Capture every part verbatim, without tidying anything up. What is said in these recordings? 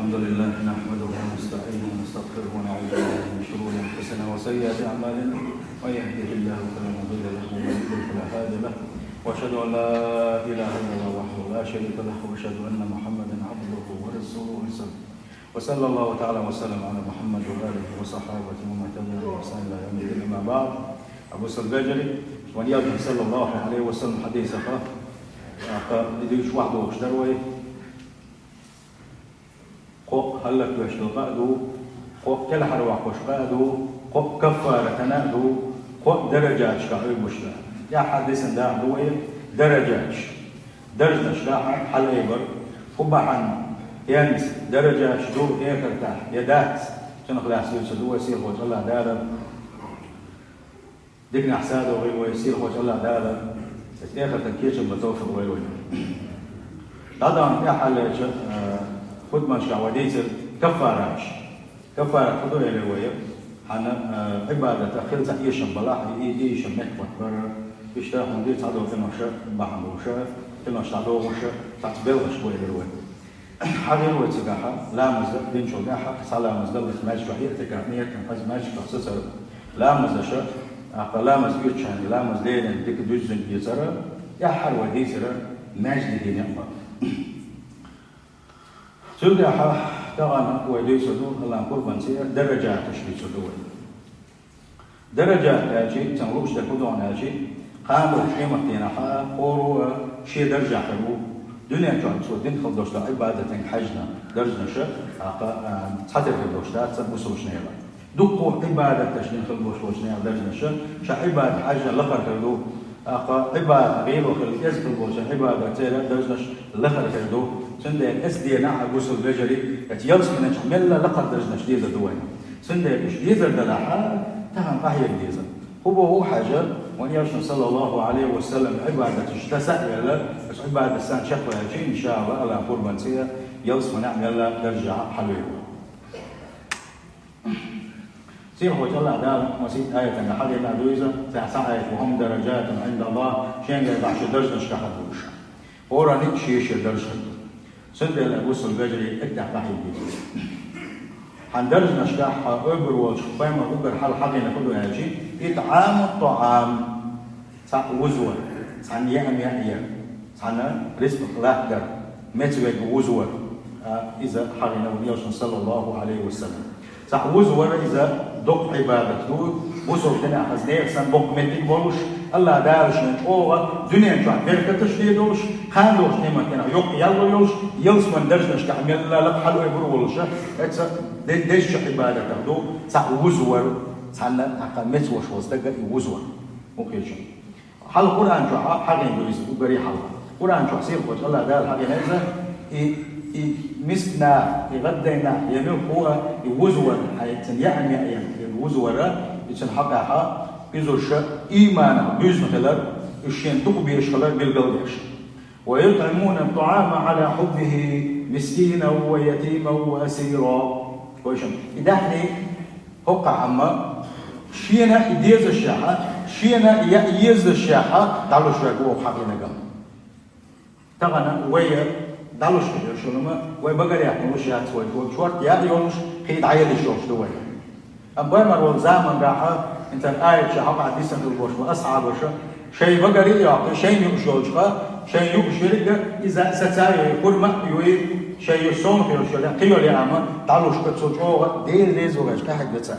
الحمد لله نحمده ونستعينه ونستغفره ونعوذ بالله من شرور أنفسنا وسيئات أعمالنا. من يهده الله فلا مضل له ومن يضلل فلا هادي له. وأشهد أن لا إله إلا الله وحده لا شريك له وأشهد أن محمدا عبده ورسوله أرسله. وصلى الله تعالى وسلم على محمد وآله وصحابته ومن تبعهم بإحسان إلى يوم الدين. أما بعد. Абу Муса аль-Баджали, вайн элчан саллаллаху Ӏалайхи ва саллам хьадисах, а, ди дуьйцуш вахь дохуш дар вай. Кхоъ хӀаллаквеш долу къа а ду, кхоъ кӀелхьарваккхуш къа а ду, кхоъ каффаратана а ду, кхоъ даражаташка Ӏуьйбуш ду. ТӀаьххьара дисина дакъа ду вай даражаташ. Даржанашкахь хьалаайбар, хӀун бахьана, хӀинца даражаташ ду эхартахь я дац, цунах лаьцна дуьйцур ду вай сийлахьчу АллахӀ Дала. Диканехь садогӀийла вай сийлахьчу АллахӀ Дала, оцу эхартан кечам бан товфикъ лойла вайна. ДӀадахана тӀаьххьарлерчу, а, хутбанашкахь вай дийцира каффараташ. Каффарат хӀун ду элира вай? Хьан, а, Ӏибадатах хилла цхьа эшам балахь, и, и эшам меттахӀоттабар, иштта хӀума ду цхьадолу къинош бахьана болуш, къинош дӀадохуш, цхьацца белхаш бу элира вай. Хьан гӀийла вай цигахь, ламаз динчул тӀаьхьа, цхьа ламаз даллалц маьждиг чохь иътикаф ниет дан, хаза маьждиг чохь сацар. Ламазаша, тӀаккха ламаз оьцучарна ламаз леррина дика дуьззина эцар, тӀаьххьара вай дийцира маьждиге некъ бан. Цул тӀаьхьа тахана вай дуьйцур ду, АллахӀан къурбанца, даражаташ дуьйцур ду вай. Даражат аьлча, цуьнан лууш дерг хӀун ду аьлча, кхана долчу къематдийнахь хӀора а шен даржехь хир ву. Дуьнен чохь цо дина хила долуш долу Ӏибадатех хьаьжна даржанаш, тӀаккха, а, цхьатера хир долуш дац бусалбачу нехан. Дуккха Ӏибадаташ дина хила болуш болчу нехан даржанаш, ша Ӏибадат хьаьжна лакхара хир ду. ТӀаккха Ӏибадат гӀийла хила, эза хила болчу Ӏибадат церан даржанаш лахара хир ду. Цундела эцу дийнахь, бусалба вежарий, эцу ялсаманин чохь мелла лакхара даржанаш дезар ду вайна. Цундела уьш дезар далахь, тахана къахьега деза. ХӀун боху хьажа, вайн элчано, саллаллаху Ӏалайхи ва саллам, Ӏибадаташ таса а велла, оцу Ӏибадаташца чекхваьлча, иншааллахӀ, АллахӀан къурбанца ялсаманехь мелла даржехь хьалавер ву. Сийлахьчу АллахӀ Дала масийтта аятана хьалхара дуьйцу, цхьа аят ву: «ХӀум даражатун Ӏиндаллахь», шен гергахь шен даржанашкахь хир бу уьш. ХӀоранна шен-шен даржа хир ду. Цундела, бусалба вежарий, тӀаьхьа къахьега деза. Хьан даржанашкахь хьан ойбур волчу пайхамара уггар хьалха хьахийна хӀун ду аьлча, итӀаму ттаӀам. Цхьаъ вузавар, цхьанна яа маьӀ яр, цхьанна рицкъ латтадар, меца верг вузавар, а, иза хьахийна вайн элчано, саллаллаху Ӏалайхи ва саллам. Цхьаъ вузавар иза доккха Ӏибадат ду, бусалба динехь хаза нехан санна боккха меттиг болуш, АллахӀ Дала шена чӀогӀа дуьнен чохь беркаташ дийр долуш, кхана долчу къематдийнахь йоккха ял лур йолуш, ялсаманин даржанашкахь мелла лакха хьалаойбур волуш, эцца де-, дезачу Ӏибадатех ду цхьаъ вузавар, цхьанна тӀаккха меца ваша волу стага и вузавар. ХӀун хилча. Хьалха Къуръан чохь хьахийна ду иза, уггаре хьалха. Къуръан чохь сийлахьчу АллахӀ Дала хьахийна иза, и, и мисканах, и гӀаддайнах, я муьлхха а, и вузавар, хьайн цуьнан яа маьӀ ян, и вузавар, и цуьнан хьокъехь, иза уьш ийманах буьзна хилар, уьш шена дукха безаш хилар билгал деш. «Ва ютӀимуна ттаӀама Ӏала хьуббихӀи мискинан ва ятиман ва асира». Вайшимма, и даьхни ХӀокхахь амма шена и дезашехь, шена и яа езашехь дӀалуш верг ву хьахийнарг. Тахана вай дӀалуш хир ю шуна, вай багарехь луш яц вай, вай шорта яа йолуш, кхин дӀаяла йиш йолуш ду вай. Амма пайхамар волу замангахь, интан аят ша хьокъехь дисина хилла болуш бу асхьабаша, шайн багарий а йоккхий, шайна юуш йолчуха, шайн юуш верг а, иза саца а йой, хурма а йой, шайн юуш совнах йолуш йолу, кхин йолу яа амма дӀалуш ка цо чӀогӀа Дела реза ву аьлча къахьегна цара.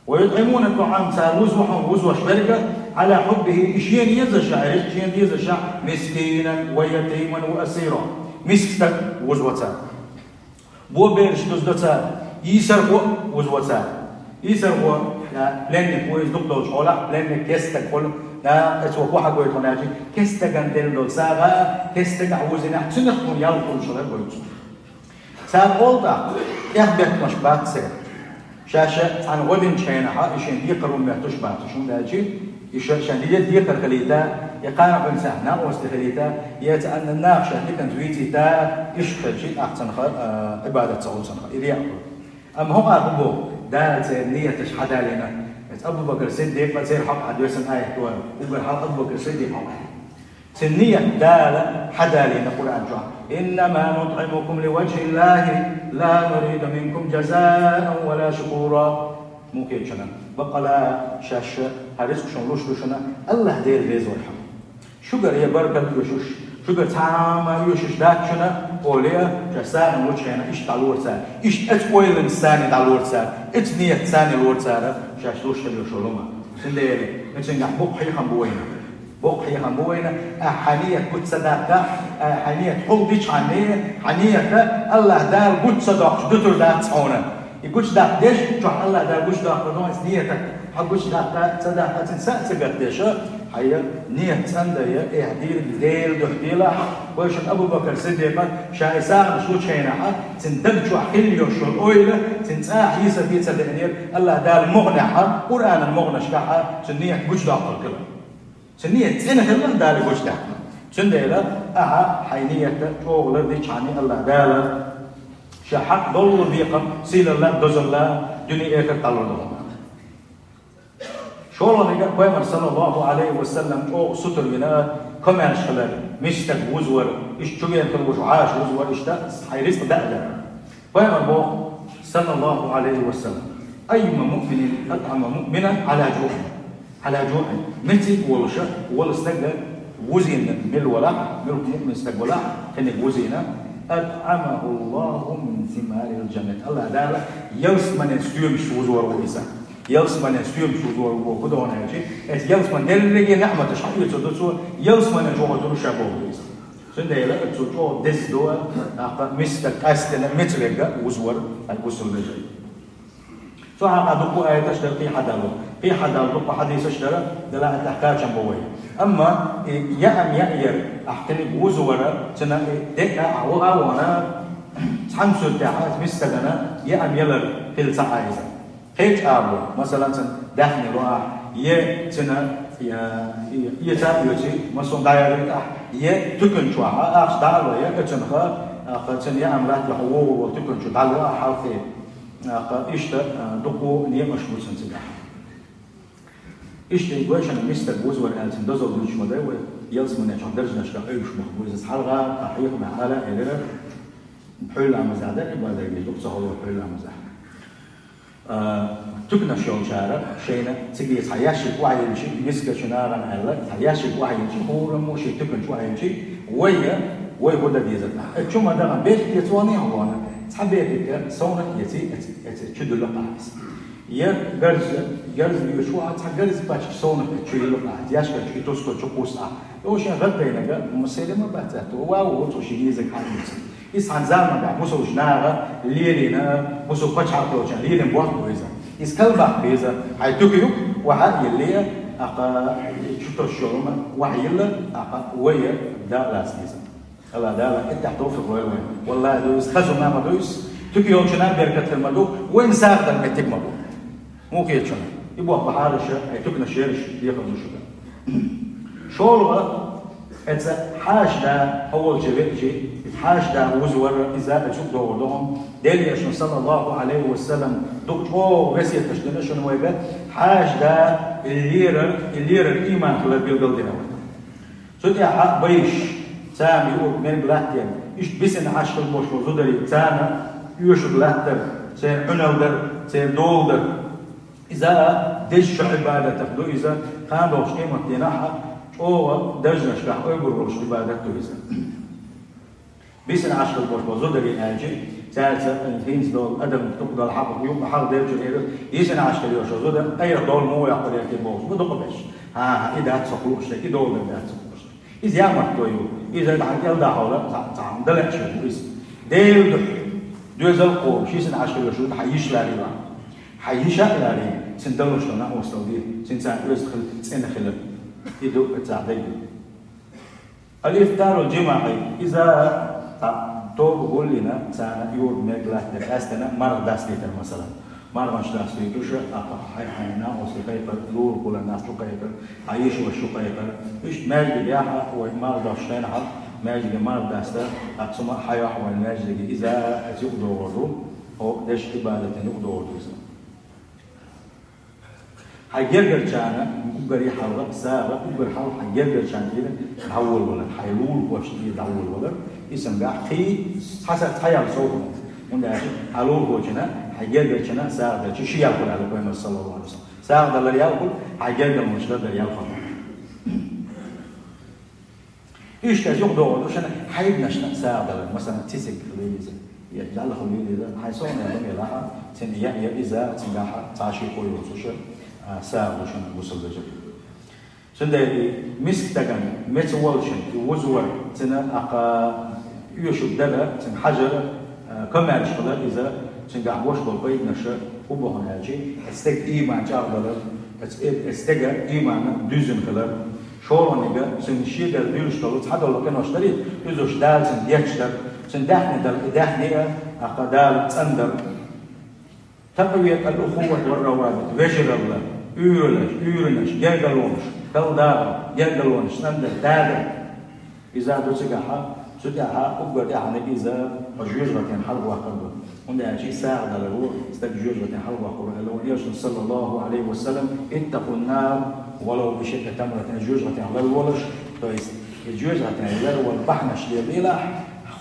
«Ва ютӀимуна ттаӀама», цара вуза ву хьуна вузош верг а, «Ӏала хьуббихӀи», и шена езашехь, шена езашехь, «мискинан ва ятиман ва асира». Миска стаг вуза ву цара. Бо бераш дузду цара, йийсархо а вуза ву цара. Йийсархо, а, пленник ву иза дукха долчу хьолахь, пленник кеста стаг хуьлу, а, цо хӀун хьагойту хьуна аьлча, кеста стагана делла долу сагӀа, кеста стагахь вузинехь, цуьнах хьуна ял хуьлуш хилар гойту цо. Цара олу тӀаккха, тӀехбеттамаш бац церан. Ша-ша цхьаьна гӀо динчу хенахь, и шен декхар ву моьттуш бац, хӀунда аьлча, и ша-, шен де-, декхар хилийта, и кхана хуьлу сахьт накъостий хилийта, я цхьаьна нах шайн диканца вийцийта, иштта хилча, ахь цунах, а, Ӏибадат ца хуьлу цунах, и риаъ хуьлу. Амма хӀокхахь хӀун боху, Дала церан нияташ хьадалийна, иза Абу-Бакр Сиддикъа церан хьокъехь доьссина аят ду, уггар хьалха Абу-Бакр Сиддикъа хьокъехь. Цун ният Дала хьадалийна Къуръан чохь: «إنما نطعمكم لوجه الله لا نريد منكم جزاء ولا شكورا». Муха кхетчана, бакъала шаьш хьан рицкъ шуна луш ду шуна, АллахӀ Дела резавархьама. Шуьгара я баркалла оьшуш, шуьгара цхьа хӀума оьшуш дац шуна, оле, шаьш царна лучу хенахь иштта дӀалора цара, иштта оцу ойланца царна дӀалора цара, оцу ниятца царна лора цара шаьш луш хилла йолу хӀума. Цундела, оцуьнгахь боккха хьехам бу вайна. Боккха хьехам бу вайна, ахьа хьан ният гучу ца даккхахь, ахьа хьан ният хьулдичхьанне, хьан ният АллахӀ Дала гучу ца доккхуш дуьтур дац хьуна. И гучудаккха деза, чохь АллахӀ Дала гучудоккхур ду хьан ниятах. Хьан гучудаккха, ца даккха, цуьнан са а ца гатдеш, хьан ният цӀандан, эхь дийриг Делан дуьхьа делахь, вайшинна Абу-Бакр Сиддикъа ша и сагӀанаш лучу хенахь, цуьнан даг чохь хилла йолуш йолу ойла, цуьнан цӀахь йийсаре ца деанера, АллахӀ Дала могӀанехь, Къуръанан могӀанашкахь цуьнан ният гучудоккхур хилла. Цуьнан ният цӀена хилла, Дала гучудаьккхина. Цундела ахьа хьайн ният чӀогӀа лардичхьана, АллахӀ Дала шен хьакъ долу бекхам, сийлалла, дозалла, дуьне-эхарт дӀалур ду хьуна. ШолгӀаниг а Пайхамар, саллаллаху Ӏалайхи ва саллам, чӀогӀа сутара вина, комаьрша хилар, миска стаг вузавар, иштта чу вена хилла волуш Ӏаш вузавар, иштта хьайн рицкъ даа дар. Пайхамар боху, саллаллаху Ӏалайхи ва саллам: «أيما مؤمن أطعم مؤمنا على جوع». Ӏала жуӀин. Меца волуш волу стаг вузийна мила валахь, муьлхха муъмин стаг валахь, кхиниг вузийна, «أطعمه الله من ثمار الجنة». АллахӀ Дала ялсаманин стоьмаш вузор ву иза. Ялсаманин стоьмаш вузор ву боху, хӀун ду аьлча, оцу ялсаманин дерриге неӀматаш хьаэцар ду цо, ялсаманин чохь долуш ша боху иза. Цундела цо чӀогӀа деза ду, тӀаккха миска стаг къаьстина меца верг а вузор, хьайн гусул вежарий. Цу хьокъехь дуккха аяташ дара кхин хьадалла. Кхин хьадалла дуккха хьадисаш дара, делахь а тӀехь кхачам бо вай. Амма и яам яа яр, ахь кхиниг вузавар, цуьнан и деа а ваха а вахана, цхьана суьртехь миска стагана яам ялар хилла ца Ӏа иза. Кхечу агӀор, масалан, цуьнан даьхни ло ахь, е цуьнан, я, я, эца а оьций, массо а дӀаяьлла ахь, е туькан чохь ахча дӀа а ло, е оцунах, ахь цуьнан яам латтахь вогӀур волу туькан чу дӀало ахь хьалхе. Аккха иштта, а, дукха неӀмаш бу цуьнан цигахь. Иштта и гойшана миска стаг вузавар аьлла цуьнан дозалла дуьйцуш ма дай вай, ялсаманин чохь даржанашкахь Ӏуьллуш мах бу иза. Хьалха, а, хьехамехь ала а элира, пхьуьйла ламазехь дара, и базаргаш дукха ца хьоло пхьуьйла ламазехь. А, туьканаш йолчара шайна цига цхьа ящик охьайиллича, мискачу нахана аьлла, цхьа ящик охьайиллича, хӀораммо шен туькан чу охьайиллича, вай, вай хӀун дан дезара? Э, чу ма дахана, бехке цо а хьуна, цхьа бехке совнах а эций, эц-, эц-, чу дуьллу ахь иза. Я гарз, гарз йоьшу ахь, цхьа гарз паччахь совнах чу йилла ахь, ящикаш чу, и тускал чу кхуссу ахь. Йо, шен гӀаддайнарг, ма сели ма бац аьтто, ва, ва, цо шен езарг хьаийцира. Иза цхьана заманахь бусулба наха лелийна, бусулба пачхьалкх йолчарна лелийна бохк бу иза. Иза калбаккха беза, хьайн туька юкъа охьа а йилле, аккха чу тосуш йолу хӀума охьайилла, аккха вай дакъа лаца деза. АллахӀ Дала иттех товфикъ лойла вайна. Валлахи, ду иза, хаза хӀума ма ду иза, туька йолчунна беркат хир ма ду, вайна сагӀа дан меттиг ма бу. Муха кхетча, и боху бахьараш, ай туьканаш ерш дехар ду шуьга. ШолгӀа, эца хьаша да, хьо волчу веачи, иза хьаша да вузавар, иза а чу догӀур ду хьуна. Делан Элчано, саллаллаху Ӏалайхи ва саллам, дукха чӀогӀа весеташ дина шуна вайга, хьаша да, и лерар, и лерар ийман хилар билгал дина вайга. Цу тӀехь а байш, царна юург мега латтар, иштта бисина Ӏаш хила болуш болу зударий, царна оьшург латтар, церан Ӏуьнал дар, церан дола дар. Иза а дезачу Ӏибадатах ду иза, кхана долчу къематдийнахь а чӀогӀа даржанашкахь ойбур волуш Ӏибадат ду иза. Бисина Ӏаш хила болуш болу зударий аьлча, цаьрца хӀинца долу адам тӀукъ долу хьакъ юкъа хьалха девлча хӀара, йисина Ӏаш хила йолуш йолу зуда, къайра долу муха яккхар яхкий бохуш, ма дукха беш. ХӀан-хӀа, и дац со лууш дерг, и долу дерг дац со лууш дерг. Иза ямартло ю, иза тхьана кӀелдахьа хьула, цхьа, цхьа далеча ю иза. Делан дуьхьа, доьзал кхобуш, йисина Ӏаш хила йолуш зуда хьан йиша ларийла. Хьан йиша а ларий, цуьнан далуш долу накъосталла де, цуьнца оьзда хила, цӀена хила. И ду цхьа дерг. Ал-ифтарул жимаӀи, иза, а, тоба гулйина, царна юург мега латтар, къаьстина марха дастийтар, масалан. Марханаш дастийтуш, а, хьайн, хьайн накъостий кхайкхар, лулахула нах чу кхайкхар, хьан йиша-ваша чу кхайкхар. Иштта маьждигехь а, вай марха достуш хенахь а, маьждиге марха даста, а, цу ма хьайохь вайн маьждиге, иза а, иза юкъа догӀур ду, хӀокху дешан Ӏибадатан юкъа догӀур ду иза. Хьай гергарчарна уггаре хьалха сагӀа, уггар хьалха хьай гергарчарна тӀера дӀаволавалар, хьай лулахошта тӀера дӀаволавалар, и санна кхы цхьа са-, цхьа ял сов хул. ХӀунда аьлча хьай лулахочунна, хьай гергарчунна сагӀа далча ши ял хул аьннад пайхамара, саллаллахӀу Ӏалайхи ва саллам. СагӀа далар ял хул, хьай гергалонаш лардар ял хул. Иштта из юхадоагӀаргда шоана хьайбанашна сагӀа далар, масала, цициг хилийла из, е жӀалла хилийла из, хьай сов ма хилийла, цун яа, е из, цунгахьа цхьа ши кхо йоацаш, а, сагӀа да шоана, бусалба вежарий. Цудухьа миска стагана меца волчун, и вузавар, цунна акха оьшург дар, цунна хьажар, а, комаьрша хилар из, цунгахьа бош бола пайданаш фу ба хьона аьлча, стеган иман чӀоагӀдалар, эц-, эц-, стеган иман дуьззина хилар, шоллагӀнега цунна шегара дуьйлаш дола цхьадола къинош дарий, уьш Дала цунна гечдар, цунна даьхни дар, и даьхни а, акха Дала цӀендар. تقوية الأخوة والروابط, вежаралла, уьйралаш, уьйранаш, гергалонаш, кхелдагӀа, гергалонаш, цӀендар, дадар. Из а ду цигахьа, цу тӀехьа, уггар тӀехьа из хьо жоьжахатен хьалхаваккхар ду. ХӀунда аьлча сагӀа далар ва стаг жоьжахатен хьалхаваккхар, аьлла вай Элчано, саллаллахӀу Ӏалайхи ва саллам: «اتقوا النار ولو بشق تمرة», жоьжахатен ларлолаш, то есть, и жоьжахатен ларвала бахьанаш лелаелахь,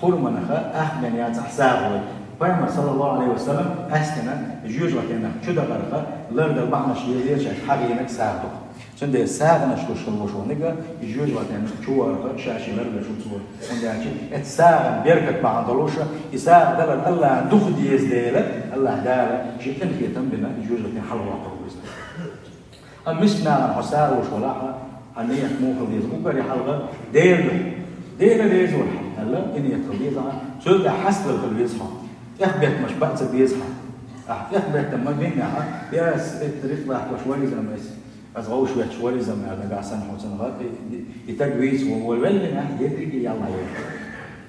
хурманах ах бен яцахь сагӀа вай. Пайхамара, саллаллахӀу Ӏалайхи ва саллам, къаьстина жоьжахатенах чудахарах лардала бахьанаш лелаелахь, хьагӀийнарг сагӀа ду. Цудухьа сагӀанаш луш хила вошониг, и жоьжахатенах чувахар ша-ший ларвеш ва цо. ХӀунда аьлча эц сагӀан беркат бахьан долаш, и сагӀа далар АллахӀа дукха деза дела, АллахӀ Дала ший къинхетам бина и жоьжахатен хьалхаваккхар ва из. Амма миска нахана хьо сагӀа луш валахь, хьа ният муха хила деза? Уггаре хьалха Дела, Дела реза валахь аьлла, и ният хила деза хьа. Цул тӀехьа хьаставала хила веза хьо. ТӀехбеттамаш бац, ца беза хьа. Ахь тӀехбеттам ма биннехь, я, эттарикъ латтош вар из-м, аз, аз гӀовш ветташ вар из-м аьнна, нагахь санна хьо цунах, и, и, и таг вийца вон волавеллинехь, ерриге ялла вай.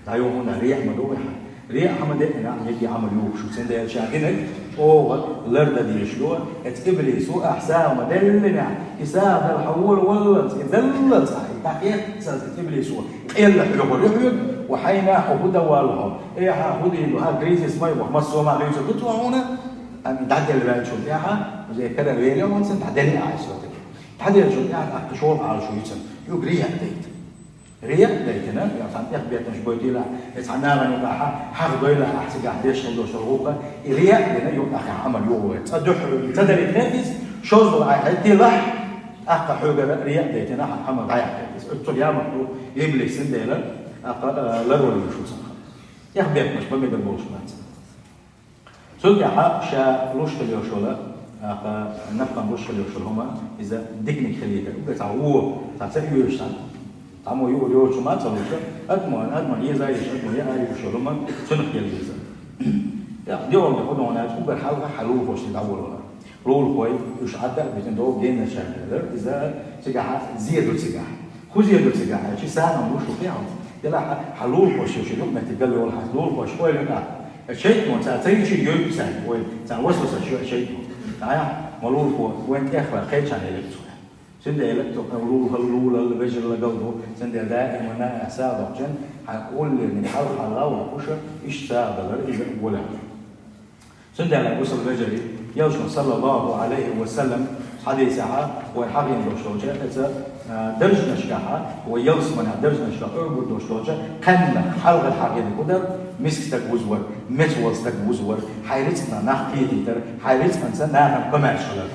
ДӀайо хӀунда, рияъ ма ду вай хьа. Рияъ хьа ма деънехь, ерриге Ӏамал йохуш ю. Цундела ша динарг чӀогӀа лардан дезаш ю. Эц иблисо ахь сагӀа ма деллинехь, и сагӀа дала хьо волаваллалц, и даллалц ахь, и дӀакхеталц иблисо къелла хьоьхур ю хьоьга, ва хьайна хьо хӀу дан валла хьо. Э, хьа хӀу дийр ду, хьа кризис ма ю, массо а ма дуьйцур ду цо хьуна, амма дӀаделла ваьллачул тӀехьа, уже кара велла хьуна, цунна дӀаделла Ӏа, из ватага. ДӀаделлачул тӀехьа тӀаккха шолгӀа Ӏалашо ю цунна, юха рияъ дайта. Рияъ дайтина, я цхьана тӀехбеттамаш бойтийла, я цхьана нахана юкъахь хьахдойла ахь цигахь деш хила долчул гӀуллакха, и рияъ дина юкъахь Ӏамал йохур вай. Цкъа дуьххьал ца далийта хетийта, шозлагӀа Ӏа хӀеттийла, тӀаккха хьоьгара рияъ дайтина хьан Ӏамал дӀаяхьа хетийта. Оццул ямарт ду иблис, цундела, тӀаккха, а, ларвала везаш ва цунах. ТӀехбеттамаш бан мегар болуш бац. Цул тӀаьхьа ша луш хила йолуш йола, а, напхан луш хила йолуш йола хӀума, иза диканиг хилийтар. Уггар цхьа вон, цхьа ца оьшуш, цхьа, цхьаммо юкъара йоцуш хӀума ца луш, адамо, адамо еза а еш, адамо яа а еш йолу хӀума цунах елла иза. ТӀаккха диъолгӀа хӀун ду аьлча, уггар хьалха хьан лулахошна дӀаволавалар. Лулахой, уьш Ӏадда а битина догӀу генначарна хилар, иза цигахь зен ду цигахь. ХӀун зен ду цигахь аьлча, сагӀина луш ву кхин хьо. Делахь хьан лулахоша шуьга юкъаметтиг гал йолу хьан лулахоша ойла ю тӀаккха. Шайтано цара ца йича йойту цаьрга ойла, царна васвасаш йо шайтано. ДӀаяхьа, ма лулахо, вайн тӀехваьлла кхечарна елира цо. Цундела цо кхин лулахал, лулал, вежаралла гал ду, цундела даимана ахь сагӀа доккхучун, хьан уллерниг хьалха-хьалха воккхуш, иштта сагӀа далар иза волавелла. Цундела, бусалба вежарий, Элчано, саллаллахӀу Ӏалайхи ва саллам, хьадисехь вай хьахийна долуш долчу эца, а, даржанашкахь, вай ялсаманехь даржанашкахь къобалдеш долчу кхаьннех хьалхара хьахийнарг хӀун дара? Миска стаг вузавар, меца волу стаг вузавар, хьайн рицкъанах нах кхетийтар, хьайн рицкъанца нахана комаьрша хилар.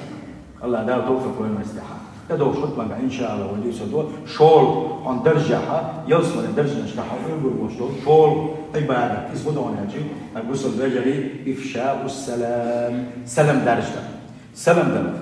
АллахӀ Дала тавфикъ лойла массарна. ТӀедогӀучу хутбанга, иншааллахӀ, вай дийцар ду шолгӀа хьуна даржехь, ялсаманин даржанашкахь къобалбеш долу шолгӀа Ӏибадат. Иза хӀун ду аьлча, бусалба вежарий, ифшаъус салам, салам даржадар. Салам дала.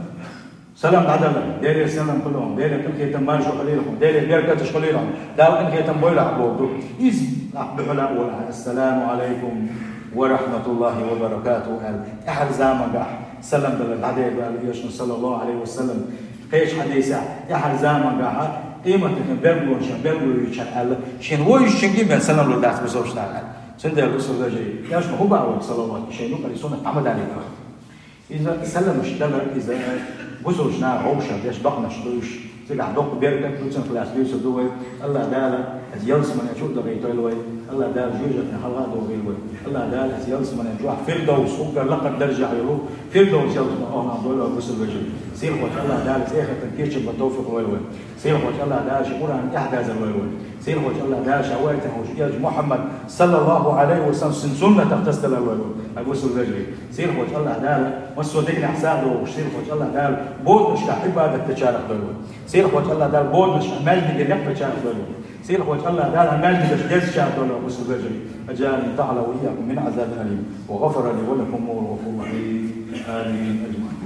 Салам дӀадала. Делера салам хуьлда хьуна. Делера къинхетам, маршо хуьлийла хьуна. Делера беркаташ хуьлийла хьуна. Дала къинхетам бойла хьуна бохург ду. Иза ахь дуьхьал а волахь, ассаламу Ӏалайкум ва рахьматуллахӀи ва баракатухӀу аьлла, тӀаьхьара замангахь салам далар дӀадер ду аьлла Элчано, саллаллахӀу Ӏалайхи ва саллам. Кхечу хьадисехь, тӀаьхьара замангахь къематдийнан билгалонаш билгалъяьлча аьлла, шена вовшашка бен салам лур дац бусалба нах аьлла. Цундела, бусалба вежарий, Элчано хӀун баьхьна вайга салават, шайна юкъара суннат дӀа ма далийта. Иза саламаш далар, иза бусалба наха вовшах деш докъанаш ду уьш. Цигахь доккха беркат ду, цунах лаьцна дуьйцур ду вай. АллахӀ Дала Ялсмане чу а дахийтойла вай. АллахӀ Дала жоьжахатех хьалха а дохийла вай. АллахӀ Дала ялсмане чохь Фирдовс, уггар лакхара даржехь йолу Фирдовс ялсмане охьанах дойла вай, бусалба вежарий. Сийлахьчу АллахӀ Дала цӀехатан кечам бан товфикъ лойла вай. Сийлахьчу АллахӀ Дала шен Къуръан тӀаьхьадазар лойла вай. Сийлахьчу АллахӀ Дала ша вайтина волчу элча Мухьаммад, саллаллаху Ӏалайхи ва саллам, шен суннатах тасадалар лойла вай, хӀай бусалба вежарий. Сийлахьчу АллахӀ Дала массо а диканехь сагӀа дохуш, сийлахьчу ӀаллахӀ Дала боданашкахь Ӏибадат дечарах дойла вай. Сийлахьчу АллахӀ Дала боданашкахь маьждиге некъ бечарах дойла вай. Сийлахьчу АллахӀ Дала маьждигаш дезачарах дойла вай, бусалба вежарий. أجارني تعالى وإياكم من عذاب أليم، وغفر لي ولكم وهو الغفور الرحيم. آمين أجمعين.